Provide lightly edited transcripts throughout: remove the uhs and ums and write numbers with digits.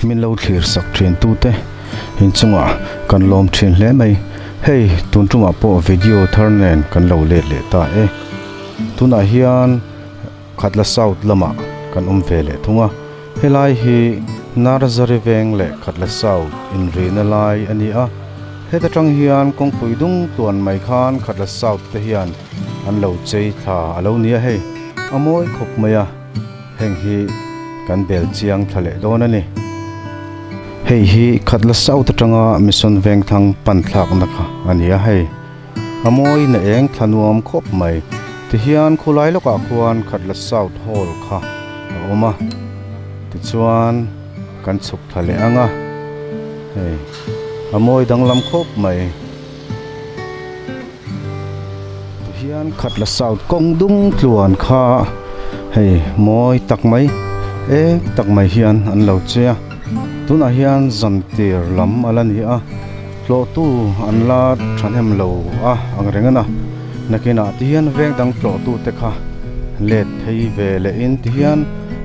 Min lo thlir sak thin tute inchungah kan lawm thin hle mai. Hei tun tumah pawh video thar nen kan lo let leh ta e. Tunah hian Khatla South lamah kan awm ve leh thung a. Helai hi Narzary veng leh Khatla South inrihna lai a ni a. Heta tang hian kawngpui dung tluan mai khan Khatla South te hian an lo chei thla a lo ni a hei. A mawi khawp mai a, heng hi kan bel chiang thla leh dawn a ni. Hei hi Khatla South atanga Mission Vengthlang pan thlakna kha a ni a hei. A mawi na eng thla nuam khawp mai. Tihian khulai lawkah khuan Khatla South Hall kha a awm a, tichuan kan chhuk thla leh ang a, hei a mawi danglam khawp mai. Tihian Khatla South kawng dung tluan kha hei mawi tak mai eng tak mai hian an lo che a, tunah hian zantir lam a la ni a. Tlawhtu an la thahnem lo a ang reng a na. Nakinah ti hian veng dang tlawhtute kha let phei ve leh in ti hian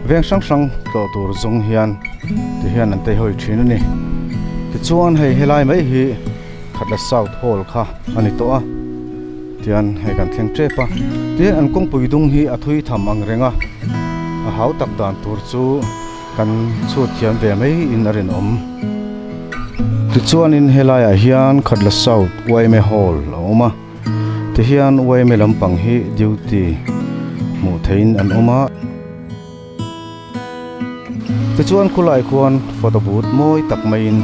veng hrang hrang tlawh tur zawng hian ti hian an teihawi thin a ni. Tichuan hei helai mai hi Khatla South Hall kha a ni tawh a, tian hei kan thleng tep a. Tin an kawngpui dung hi a thui tham ang reng a, a hau tak dan tur chu. Kan chhut thiam ve mai in a rinawm. Tichuanin helaiah hian Khatla South yma Hall a awm a, tihian yma lampang hi duty hmuh theihin an awm a. Tichuan khulai khuan photo booth mawi tak maiin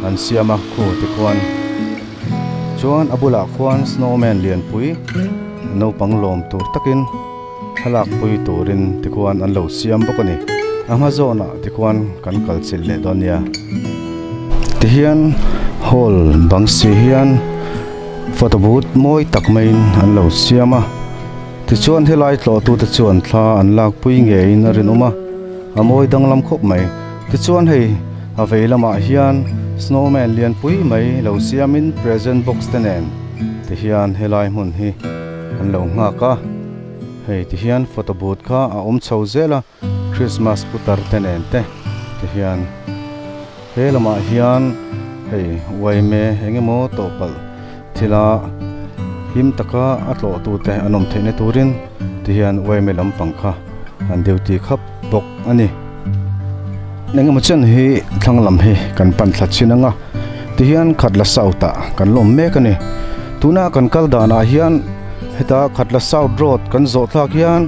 an siam a, khu tikhuan chuan a bulah khuan snowman lianpui naupang lawm tur takin. Thlalak pui turin tikhuan an lo siam bawk a ni. A hma zawnah tikhuan kan kal chilh leh dawn nia. Tihian hall bang si hian photo booth mawi tak maiin an lo siam a. Tichuan helai tlawhtute chuan thla an lak pui ngeiin a rinawm a, a mawi danglam khawp mai. Tichuan hei a vei lamah hian snowman lianpui mai lo siamin present box te nen tihian helai hmun hi an lo nghak a, hei ti hian photo booth kha a awm chho zel a, Christmas putar te nen te ti hian he lamah hian hei uaime eng emaw tawh palh thila him taka a tlawh tu te an awm theihna turin ti hian uaime lampang kha an duty khap bawk a ni. Eng emaw chen hi thlang lam hi kan pan thla chin ang a, ti hian Khatla South ah kan lawm mek a ni. Tuna kan kal danah hian heta Khatla South Road kan zawh thlak hian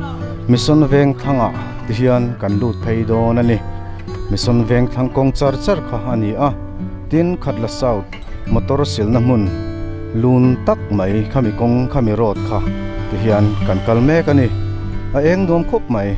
Mission Veng thlangah ti hian kan lut phei dawn a ni. Mission Veng thlang kawng char char kha a ni a, tin Khatla South motor silna hmun lun tak mai khami kawng khami road kha ti hian kan kal mek a ni. A eng nuam khawp mai.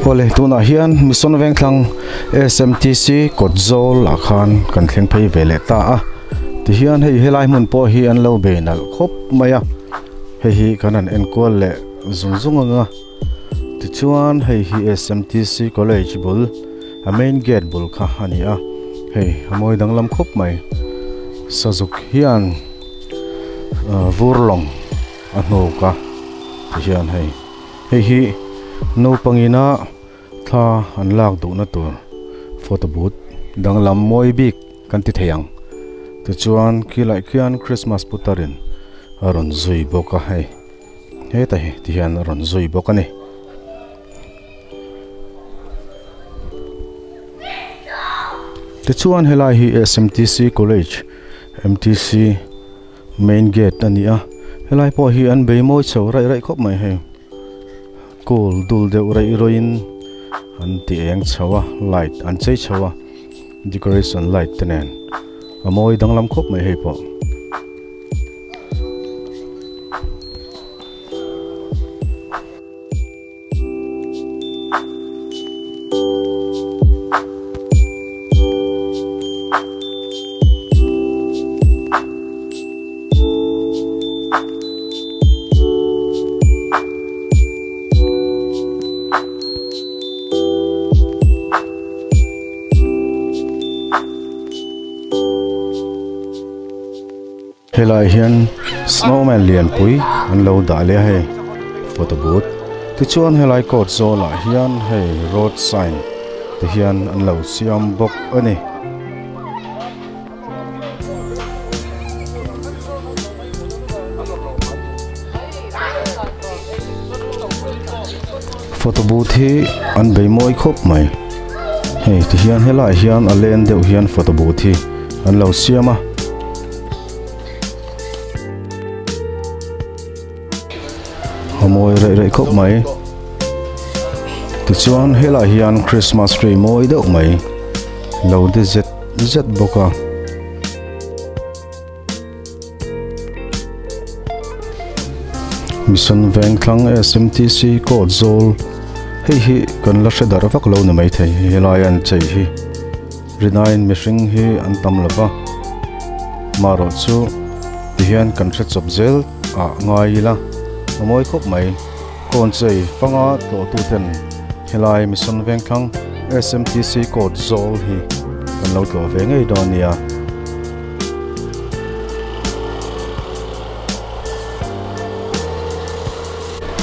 Awle tunah hian Mission Vengthlang SMTC kawt zawl ah khan kan thleng phei ve leh ta a tihian hei helai hmun pawh hi an lo bei nalh khawp mai a hei hi kan han enkual leh zung zung ang a tichuan hei hi SMTC college bul a main gate bul kha a ni a hei a mawi danglam khawp mai sazuk hian vur lawng a hnuk a tihian hei hei hi naupang ina thla an lak duhna tur photo booth danglam mawi bik kan ti thei ang tichuan khilai khian christmas putarin a rawn zui bawk a hei hetah hi tihian a rawn zui bawk a ni. Tichuan helai hi SMTC College MTC main gate a ni a helai pawh hi an bei mawi chho raih raih khawp mai hei kawl dul deuh raih rawih in an ti eng chho a light an chei chho a decoration light te nen a mawi danglam khawp mai hei pawh. Helai hian snowman lianpui an lo dah leh a hei photo booth tichuan helai kawt zawlah hian hei road sign te hian an lo siam bawk a ni. Photo booth hi an bei mawi khawp mai hei ti hian helaiah hian a len deuh hian photo booth hi an lo siam a. A mawi raih raih khawp mai tichuan helaiah hian christmas tree mawi deuh mai lo de zet zet bawk a. Mission Vengthlang SMTC kawt zawl hei hi kan la hre darh vak lo ni maithei helai an chei hi rinain mihring hi an tam lo va marawh chu tihian kan hre chawp zel ah ngai ila a mawi khawp mai kawn chei fanga tlawh tu ten helai Mission Vengthlang SMTC kawt zawl hi kan lo tlawh ve ngei dawn nia.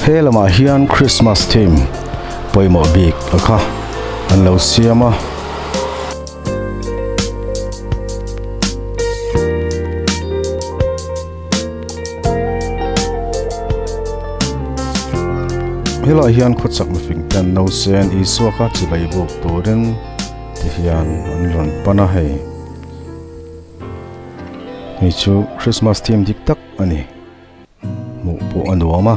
He lamah hian Christmas theme pawimawh bik a kha an lo siam a. Helaiah hian khawchak mifing ten nausen Isua kha chibai buk turin ti hian an rawn pan a hei. Hei chu Christmas theme dik tak a ni. Hmuh pawh a nuam a.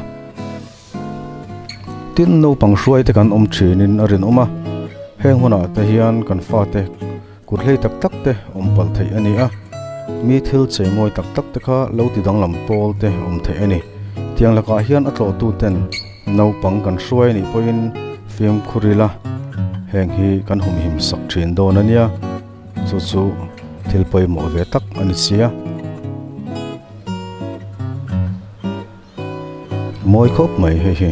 Tin naupang hruai te kan awm thinin a rinawm a. Heng hunah te hian kan fate kut hlei tak tak te awm palh theih a ni a. Mi thil chei mawi tak tak te kha lo ti danglam pawl te awm theih a ni. Tiang lakah hian a tlawhtu ten naupang kan hruai a nih pawhin fimkhur ila heng hi kan humhim sak thin dawn a nia. Chu chu thil pawimawh ve tak a ni sia. Mawi khawp mai hei hi.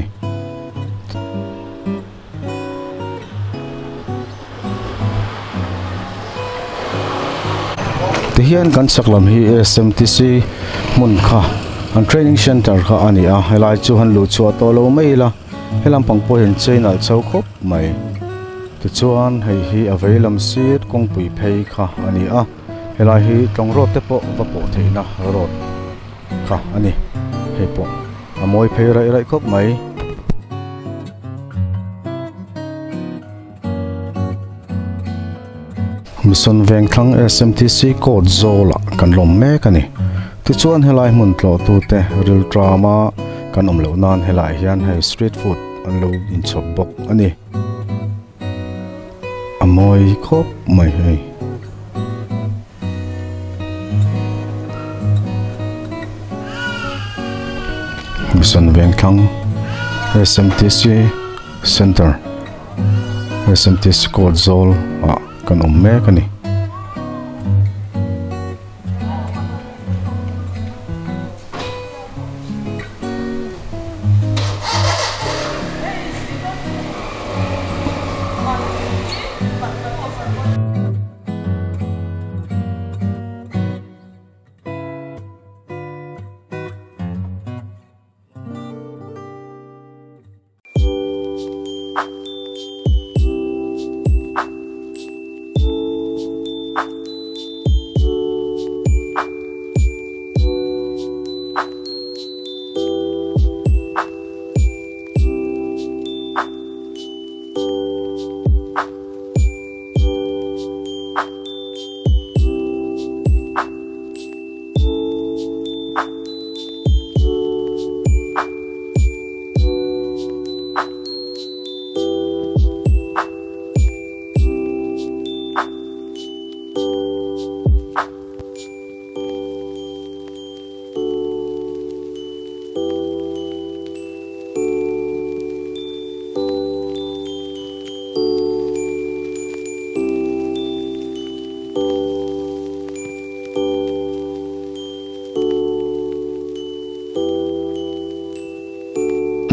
Tihian kan chak lam hi SMTC hmun kha an training center kha a ni a helai chu han luh chhuah tawh lo mai ila. He lampang pawh hian chain alh chho khawp mai tichuan hei hi a vei lam sir kawngpui phei kha a ni a helai hi tlawng road te pawh va pawh theihna road kha a ni hei pawh a mawi phei raih raih khawp mai. Mission Vengthlang SMTC kawt zawlah kan lawm mek a ni. Tichuan helai hmun tlawhtute rilṭama kan awm loh nan helaiah hian hei street food an lo inchhawp bawk a ni. A mawi khawp mai hei. Mission Vengthlang SMTC Center SMTC kawt zawl ah kan awm mek a ni.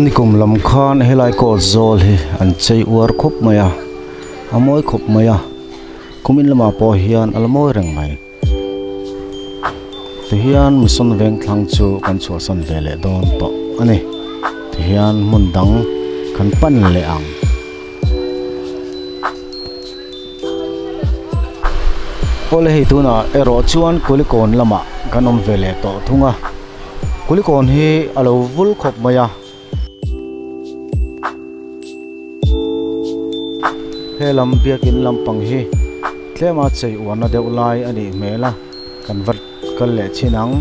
Nikum lam khan helai kawt zawl hi an chei uar khawp mai a, a mawi khawp mai a, kumin lamah pawh hian a la mawi reng mai. Tihian Mission Vengthlang chu kan chhuahsan ve leh dawn tawh a ni. Tihian hmun dang kan pan leh ang. Awle hei tunah erawh chuan Kulikawn lamah kan awm ve leh tawh thung a. Kulikawn hi a lo vul khawp mai a. He lam biakin lampang hi tlema chei uarna deuh lai a nih hmel a, kan va kal leh chin ang.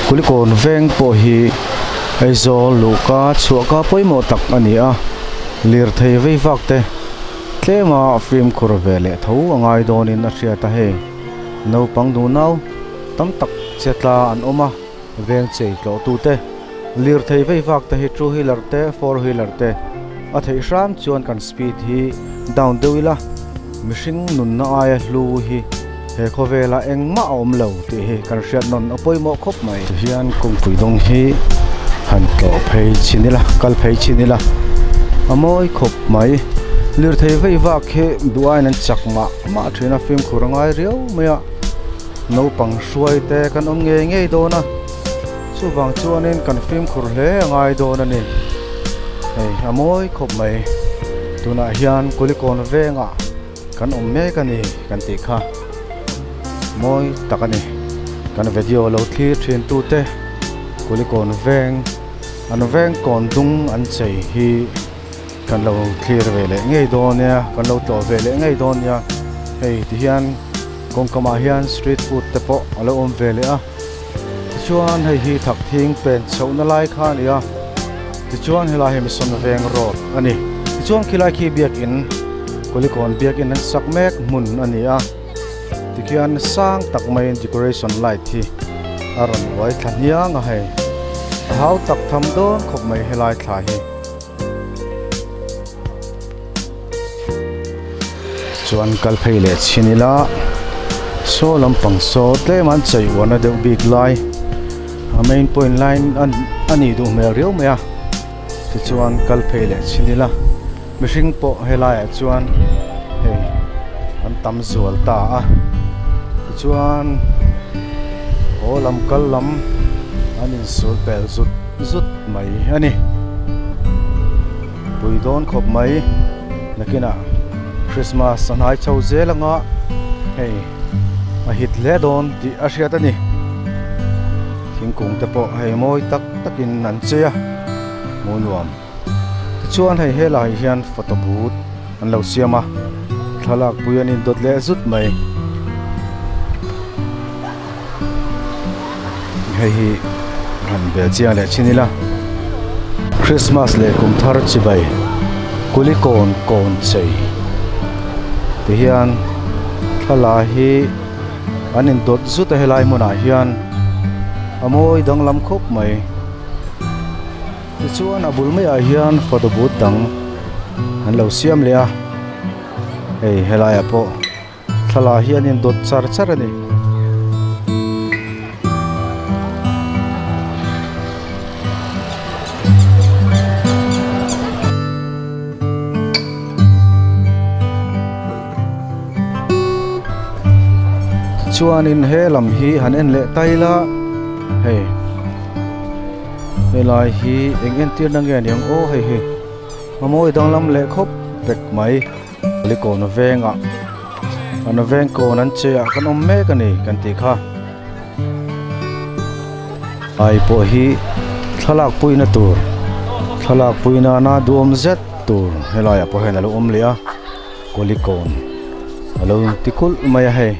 Kulikawn veng pawh hi Aizawl luhka chhuahka pawimawh tak a ni a, lirthei vei vak te tlema fimkhur ve leh tho a ngai dawnin a hriat a hei. Naupang duhnau tam tak che tla an awm a, veng chei tlawhtute lirthei vei vak te hi two wheeler te four wheeler te a theih hram chuan kan speed hi down deuh ila mihring nunna aia hlu hi he khawvela engmah a awm lo tih hi kan hriat nawn a pawimawh khawp mai. Tihian kawngpui dawng hi han tlawh phei chhin ila kal phei chhin ila a mawi khawp mai. Lirthei vei vak hi duh aiin an chak mah mah thin a fimkhur a ngai riau mai a. Naupang hruai te kan awm ngei ngei dawn a, chuvang chuanin kan fimkhur hle a ngai dawn a ni. Hei a mawi khawp mai, tunah hian Kulikawn vengah kan awm mek a ni kan tih kha mawi tak a ni. Kan video lo thlir thin tute Kulikawn veng an veng kawn dung an chei hi kan lo thlir ve leh ngei dawn nia, kan lo tlawh ve leh ngei dawn nia. Hei tihian. Kawngkamah hian street food te pawh a lo awm ve leh a, tichuan hei hi thakthing pen chhohna lai kha a ni a, tichuan helai hi Mission Veng road a ni. Tichuan khilai khi biakin Kulikawn biakin an sak mek hmun a ni a, tikhian sang tak maiin decoration light hi a rawn uai thla hniang a hei, a hau tak tham dawn khawp mai helai thla hi. Chuan kal phei leh chhin ila saw lampang saw tlem an chei uarna deuh bik lai a main point line a nih duh hmel riau mai a tichuan kal phei leh chhin ila mihring pawh helaiah chuan hei an tam zual ta a tichuan haw lam kal lam an insul pel zut zut mai a ni. Pui dawn khawp mai nakinah Christmas a hnai chho zel anga hei a hit hle dawn tih a hriat a ni. Thingkung te pawh hei mawi tak takin an chei a hmuh nuam. Tichuan hei helai hian photo booth an lo siam a thlalak pui an indawt leh zut mai. Hei hi han bel chiang leh chin ila Christmas leh kum thar chibai Kulikawn kawn chei ti hian thla hi an indawt zut a helai hmunah hian a mawi danglam khawp mai tichuan a bul maiah hian photo booth dang an lo siam leh a hei helaiah pawh. Thlalak hian in dawt char char a ni. Chuanin he lam hi han en leh ta ila hei helai hi eng entirna nge aniang aw hei hi a mawi danglam leh khawp vek mai. Likawn vengah an veng kawn an che ah kan awm mek a ni kan tih kha. Ai pawh hi thlalak puina tur thlalak pui nana duhawm zet tur helai ah pawh hian a lo awm leh a Kulikawn a lo ti kulh mai a hei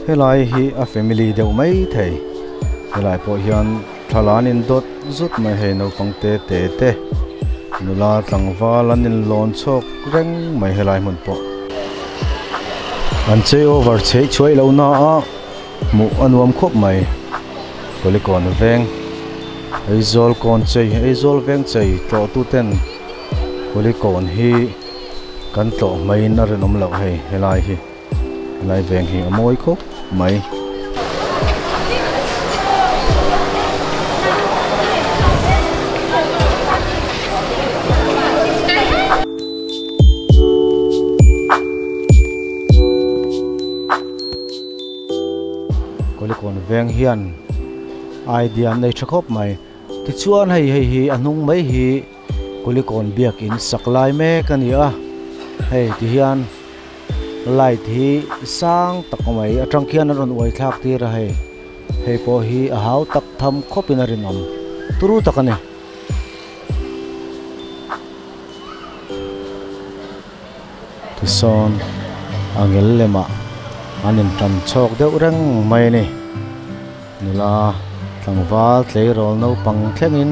helai hi a family deuh mai thei helai pawh hian Thla an indawt zut mai hei naupang te te te nula tlangval an inlawn chhawk reng mai helai hmun pawh an chei over chheih chhuai lo na a hmuh a nuam khawp mai Kulikawn veng. Aizawl kawn chei Aizawl veng chei tlawh tu ten Kulikawn hi kan tlawh hmaiin a rinawm loh hei helai hi helai veng hi a mawi khawp mai. Kulikawn veng hian idea an nei tha khawp mai tichuan hei hei hi a hnung mai hi Kulikawn biakin sak lai mek a ni a hei ti hian light hi sang tak mai atang khian an rawn uai thlak tir a hei hei pawh hi a hau tak tham khawpin a rinawm turu tak a ni. Tisawn a ngel lemah an inṭan chhawk deuh reng mai a ni. Nula tlangval tleirawl naupang thlengin.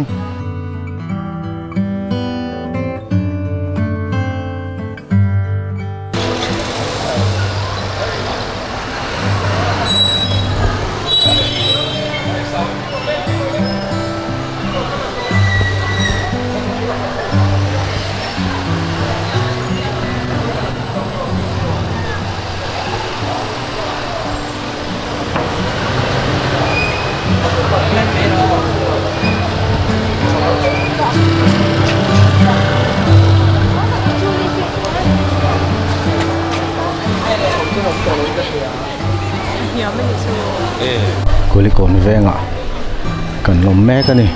Kulikawn vengah kan lawm mek a ni.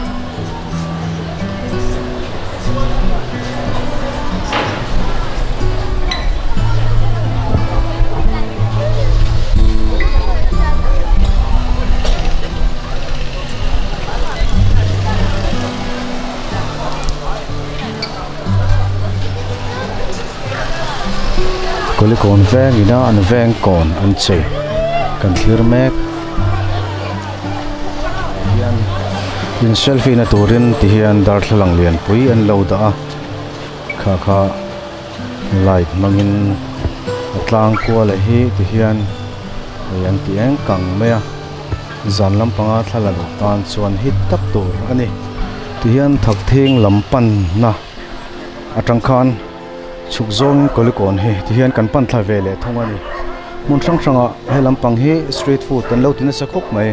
Kulikawn veng ina an veng kawn an chei kan thlir mek. Hian in selfie na turin ti hian darthlalang lianpui an lo dah a kha kha light hmangin a tlang kual a hi ti hian hei an ti eng kang mai a zan lampanga thla la duh tan chuan hit tak tur a ni ti hian thak thing lam panna atang khan chhuk zawngin Kulikawn hi ti hian kan pan thla ve leh thung a ni. Hmun hrang hrangah he lampang hi street food kan lo ti nasa khawp mai.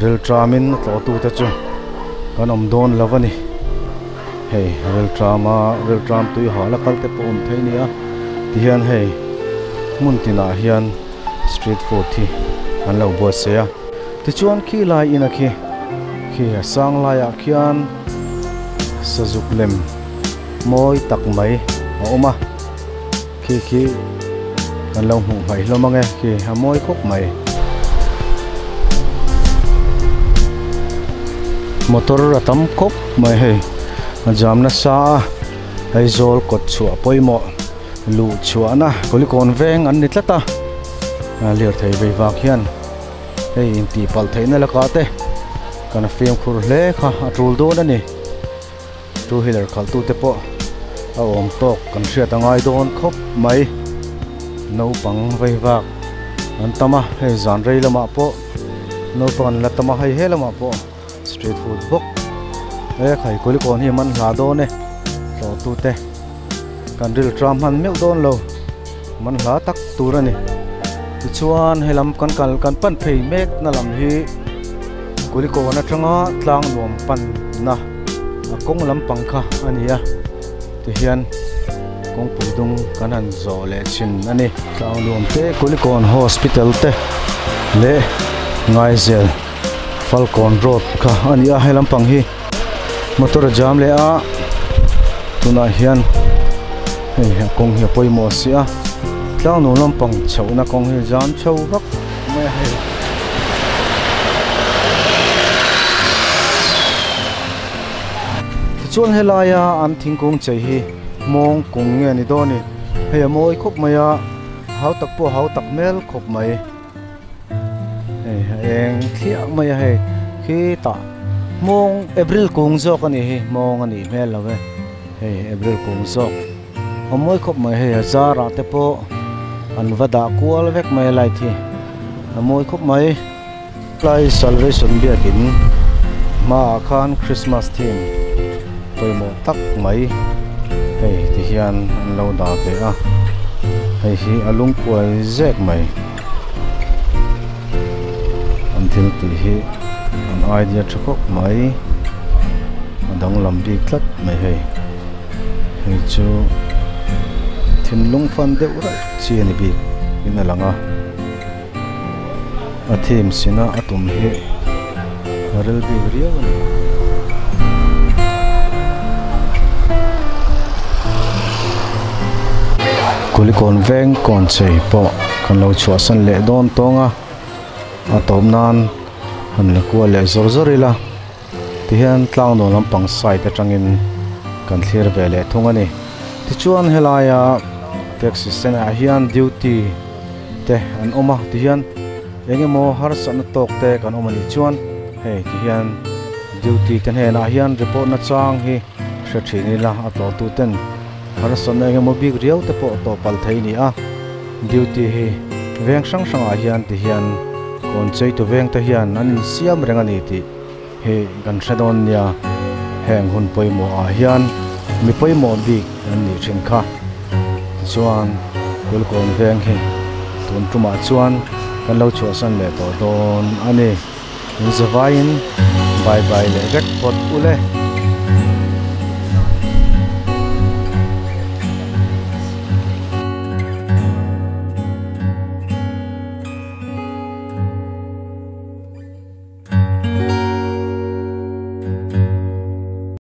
Rilṭamin a tlawhtute chu kan awm dawn lo a ni. Hei rilṭama rilṭam tui hal a kal te pawh awm thei a ni a tihian hei hmun tinah hian street food hi an lo buatsaih a. Tichuan khi lai ina khi khi a sang laiah khian sazuk lem mawi tak mai a awm a. Khi khi kan lo hmuh hmaih hlawm ang e khi a mawi khawp mai. Motor a tam khawp mai hei a jam nasa a Aizawl kawt chhuah pawimawh luh chhuahna Kulikawn veng an ni tlat a lirthei vei vak hian hei intihpalh theihna lakah te kan fimkhur hle kha a tul dawn a ni. Two wheeler khalhtute pawh a awm tawk kan hriat a ngai dawn khawp mai. Naupang vei vak an tam a, hei zan rei lamah pawh naupang an la tam a, hei he lamah pawh street food bawk e khai Kulikawn hi a man hla dawn e tlawhtute kan rilṭam hman meuh dawn lo man hla tak tur a ni. Tichuan helam kan kal kan pan phei mek na lam hi Kulikawn atanga tlang nuam panna a kawng lampang kha a ni a tihian kawngpui dung kan han zawh leh thin a ni. Tlang nuam te Kulikawn hospital te leh Ngaizel Falkawn road kha a ni a he lampang hi motor a jam leh a tunah hian hei a kawng hi a pawimawh si a tlang nuam lampang chhohna kawng hi a jam chho vak mai a hei. Tichuan helaia an thingkung chei hi mawng kung nge ni dawn ni hei a mawi khawp mai a hau tak pawh a hau tak hmel khawp mai hei a eng thliah mai a hei khitah mawng april kung zawk a nih hi mawng a nih hmel lo e hei april kung zawk a mawi khawp mai hei a zarah te pawh an va dah kual vek mai a light hi a mawi khawp mai. Tlai Salvation biakin Hmaah khan Christmas theme pawimawh tak mai hei ti hian an lo dah ve a hei hi a lungkuai zek mai an thil tih hi an idea tha khawp mai a danglam bik tlat mai hei hei chu thinlung fan deuh reuh chi a ni bik in a lang a. A theme sina a tum hi a rel bik riau a ni. Kulikawn veng kawn chei pawh kan lo chhuahsan leh dawn tawng a, a tawp nan han la kual leh zawr zawr ila tihian tlangnuam lampang side atangin kan thlir ve leh thung a ni. Tichuan helaia taxi stand ah hian duty te an awm a tihian eng emaw harsatna tawk te kan awm anih chuan hei tihian duty te hnenah hian report na chang hi hre thin ila a tlawh tu ten harsatna eng emaw bik riau te pawh tawh palh thei a ni a duty hi veng hrang hrangah hian tihian kawn chei tu veng te hian an insiam reng a ni tih hi kan hre dawn nia heng hun pawimawh ah hian mi pawimawh bik an nih thin kha tichuan kulkawn veng hi tun tumah chuan kan lo chhuahsan leh tawh dawn a ni in zavaiin bye bye leh vek phawt ule.